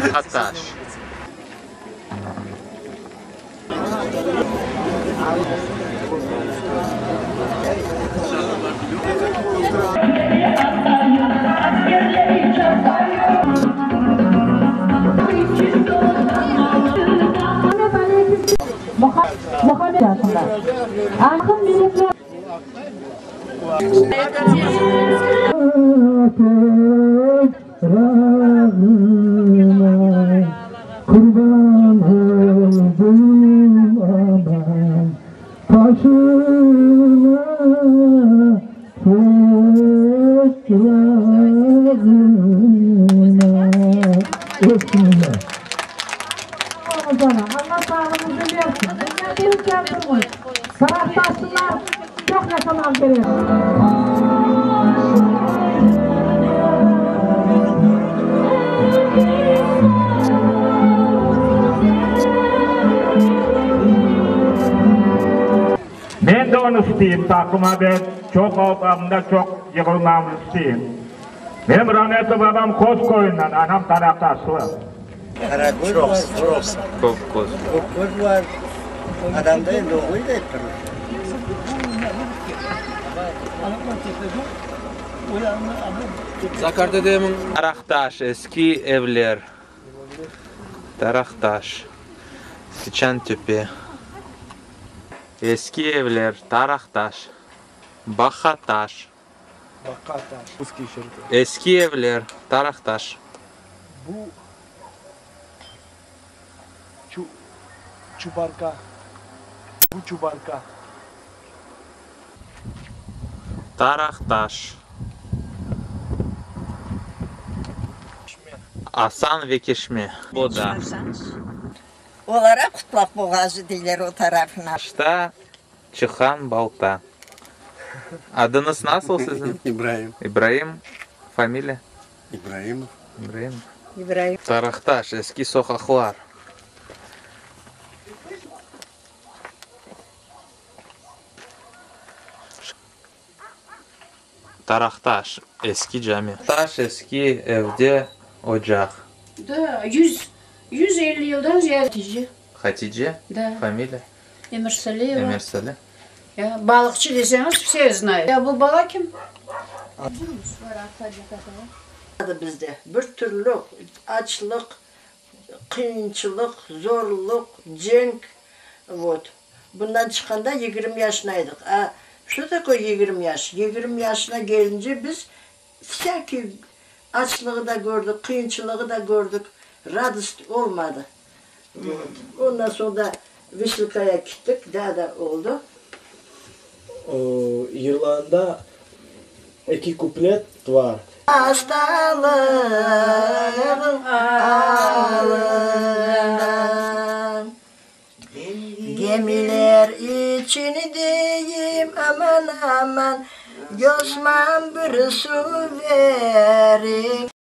Baqataş. Qurban oldım aman, Qaşına, toprağına. Öpsünler. Allah sağlığınızı versin. Dünya bir çarpılmış. Taraftaşlar çoq yaşamaq kerek. Men de onı isteyim, taqıma ben çoq avamda çoq yığılmamnı isteyim. Menim rametli babam Qoz köyünden, anam Taraqtaşlı. Qaraköz var. Çoq, Kökköz. Kökköz var. Adam da endi oquy da aytıp turur. Zakar dedemiñ. Taraqtaş, eski evler. Taraqtaş. Sıçan töpe. Eski evler, Taraqtaş. Bahataş. Eski evler, Taraqtaş. Bu çubarka. Bu çubarka. Taraqtaş. Asan ve Keşme. Oda. Olara Qutlaq boğazı deyler o tarafına. Taşta çıqqan balta. Adıñız nasıl siziñ? İbraim. İbraim. Familiya? İbraimov. İbraimov. İbraim. Taraqtaş, eski soqaqlar. Taraqtaş, eski cami. Taş eski evde ocaq. Da, yüz, 150 yıldan ziyade. Hatice. Hatice? Da. Familiya? Emirsaliyeva. Emirsali. Ya, balıqçı deseñiz, все знают. Ya bu bala kim? Bizde bir türlü açlıq, qıyınçılıq, zorluq, cenk, vot. Bundan çıqqanda 20 yaşındaydıq. A что такое 20 yaş? 20 yaşına gelince biz всякий açlığı da kördik, qıyınçılığı da kördik, радость olmadı. Вот. Ondan soñ da Выселкая gittik, daa da oldı. Yırlarında eki kuplet var. Hastalığın alından Gemiler içindeyim aman aman Yosmam bir su verin.